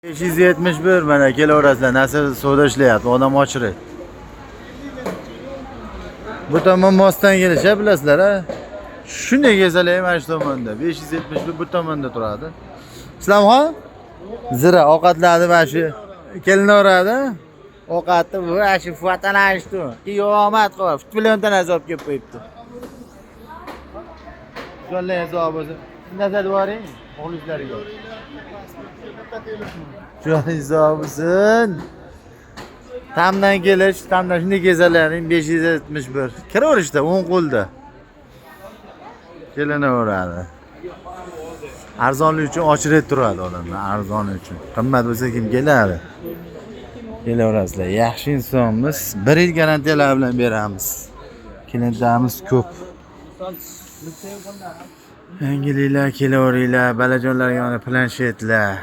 571, mana kelaverasizlar, narsa savdo ishlayapti, odam ochirik. Bu tomon mostdan kelish, ha, bilasizlar, a? Shunday kelsalar ham mana shu tomonda 571 bu tomonda turadi. Islomxon zira ovqatlarni mana shu kelinaveradi. Ovqatni bu mana shu vatanashdi. Qiyomat qilib, millionta narsa olib kelib qo'yibdi. Jonlar hisob bo'lsin. Nazar boring, muxlislarga. Joningiz sog' bo'lsin. Tamdan kelish, tamdan shunday kelsalaring 571. Kiraverishda o'ng qo'lda. Kelinaveradi. Arzonlik uchun ochiret turadi odamlar, arzon uchun. Qimmat bo'lsa kim keladi? Kelaverasizlar. Yaxshi insonmiz. 1 yil garantiyalar bilan beramiz. Klientlarimiz ko'p. Yangiliklar kelaveringlar, balajonlarga mana planshetlar.